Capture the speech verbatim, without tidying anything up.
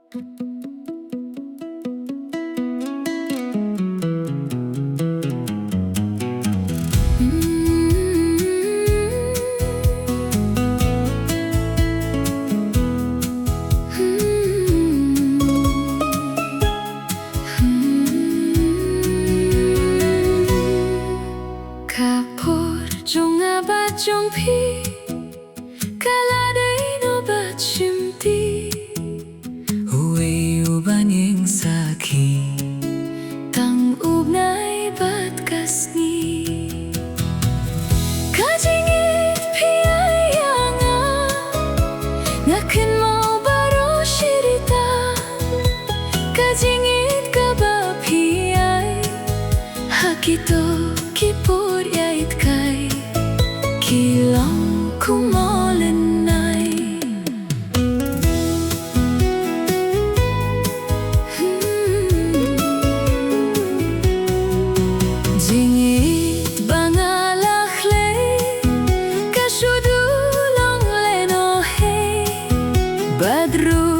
Ka por jong nga bad jong phi ka la dei noh bad shim ti. Uwei u ban ïeng sakhi tang u bnai bad ka sngi. Ka jingïeit phi ai ïa nga, nga kynmaw baroh shi rta. Ka jingïeit kaba phi ai ha kito ki por ïaid kai ki long kum u lynnai. Jingïeit ba nga la khlei ka shu duh long lehnohei bad ruh